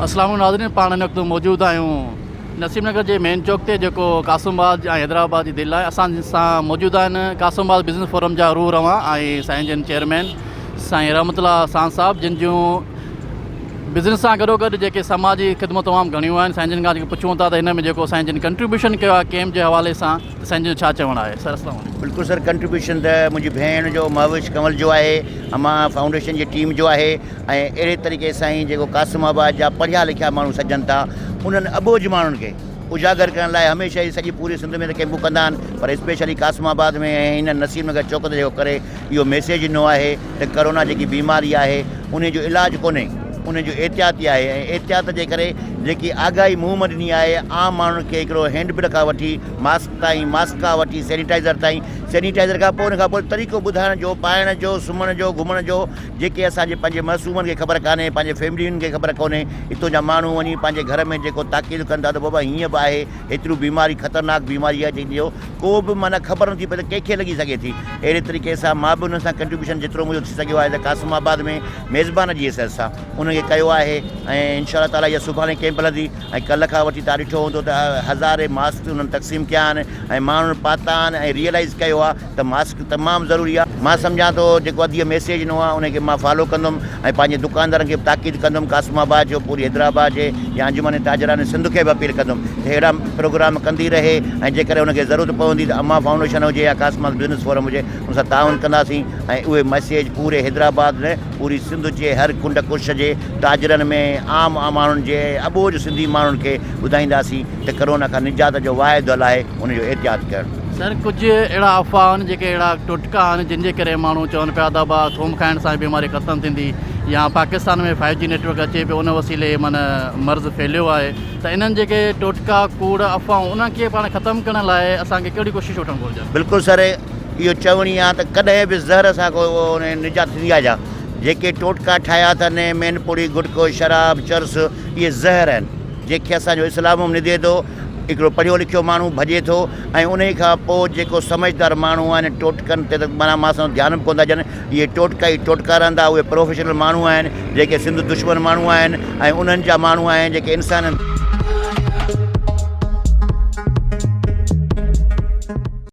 اسلام عليڪم ناظرين پاڻ هن وقت موجود آهيون نسيم نگر جي مين چوڪ تي جيڪو قاسم آباد ۽ حيدرآباد جي دل آهي اسان سان موجود آهن قاسم آباد بزنس فورم جا روح روان ۽ سائين جن چيئرمين سائين رحمت الله سان صاحب جن جون بزنس سان گڏو گڏ جيڪي سماجي خدمتون تمام گهڻيون آهن سائين جن کان جيڪي پڇون ٿا ته هن ۾ جيڪو سائين جن ڪنٽريبيوشن ڪيو آهي ڪيمپ جي حوالي سان ته سائين جن جو ڇا چوڻ آهي سر اسلام عليڪم. بلڪل سر ڪنٽريبيوشن ته منهنجي ڀيڻ جو مهوش ڪنول جو آهي امان فائونڊيشن جي ٽيم جو آهي ۽ اهڙي طريقي سان ئي جيڪو قاسم آباد جا پڙهيا لکيا ماڻهو سڏجن ٿا انهن اٻوجهه ماڻهن کي اجاگر ڪرڻ لاء هميشه ئي سڄي پوري سنڌ ۾ ته ڪيمپون ڪندا آهن پر اسپيشلي قاسم آباد ۾ ۽ هن نسيم نگر چوڪ تي جيڪو ڪري اهو ميسيج ڏنو آهي ته ڪرونا جيڪي بيماري آهي انهي جو علاج ڪونهي انهي جو احتياط ئي آهي ۽ احتياط جي ڪري جيڪي آگاهي مهم ڏني آهي عام ماڻهن کي هڪڙو هينڊ بل کان وٺي ماسڪ تائين ماسڪ کان وٺي سينيٽائزر تائين سينيٽائزر کان پوء ان کان پوء طريقو ٻڌائڻ جو پائڻ جو سمهڻ جو گهمڻ جو جيڪي اسان جي پنهنجي معصومن کي خبر ڪانهي پنهنجي فيملين کي خبر ڪونهي اتو جا ماڻهو وڃي پنهنجي گهر ۾ جيڪو تاڪيد ڪن ٿا ته بابا هيئن به آهي هيتريون بيماري خطرناڪ بيماري آهي جنهن جو ڪو به معنيٰ خبر نٿي پئي ته ڪنهن کي لڳي سگهي ٿي اهڙي طريقي سان مان به انهن سان ڪنٽريبيوشن جيترو منهنجو ٿي سگهيو آهي ته قاسم آباد ۾ ميزبان جي حيثيت سان انهن کي ڪيو آهي ۽ انشاء الله تعالٰي اها سڀاڻي ڪئمپ هلندي ۽ ڪلهه کان وٺي تان ڏٺو هوندو ته هزارين ماسڪ انهن تقسيم ڪيا آهن ۽ ماڻهن پاتا آهن ۽ ريئلائز ڪيو آهي ته ماسڪ تمام ضروري آ. مان سمجهان ٿو جيڪو اديء ميسيج ڏنو آ ان کي مان فالو ڪندم ۽ پنهنجي دڪاندارن کي به تاڪيد ڪندم قاسم آباد جو پوري حيدرآباد جي يا انجمن تاجران سنڌ کي به اپيل ڪندم ته اهڙا پروگرام ڪندي رهي ۽ جيڪڏهن ان کي ضرورت پوندي ته امان فائونڊيشن هجي يا قاسم آباد بزنس فورم هجي ان سان تعاون ڪنداسين ۽ اهي ميسيج پوري حيدرآباد نه پوري سنڌ جي هر ڪنڊ ڪڙڇ جي تاجرن ۾ عام ماڻهن جي اٻوجهه سنڌي ماڻهن کي ٻڌائينداسين ته ڪرونا کان نجات جو واحد حل آهي ان جو احتياط ڪرڻ. سر ڪجهه اهڙا افواهه آهن جيڪي اهڙا ٽوٽڪا آهن جن جي ڪري ماڻهو چون پيا ته ابا ٿوم کائڻ سان بيماري ختم ٿيندي يا پاڪستان ۾ فائيو جي نيٽورڪ اچي پيو ان وسيلي معنيٰ مرض ڦهليو آهي ته انهن جيڪي ٽوٽڪا ڪوڙ افواهون انهن کي پاڻ ختم ڪرڻ لاء اسان کي ڪهڙي ڪوشش وٺڻ گهرجن. بلڪل سر اهو چوڻي آ ته ڪڏهن به زهر سان ڪو نجات ٿيندي آ ڇا جيڪي ٽوٽڪا ٺاهيا اٿن مين پڙي گٽڪو شراب چرس اهي زهر آهن جنهن کي اسان جو اسلام به ندي ٿو هڪڙو پڙهيو لکيو ماڻهو ڀڄي ٿو ۽ انهي کان پوء جيڪو سمجهدار ماڻهو آهن ٽوٽڪن تي ته معنيٰ مان سندن ڌيان به ڪونه ٿا ڏين اهي ٽوٽڪا ئي ٽوٽڪا رهندا اهي پروفيشنل ماڻهو آهن جيڪي سنڌ دشمن ماڻهو آهن ۽ انهن جا ماڻهو آهن جيڪي انسانن.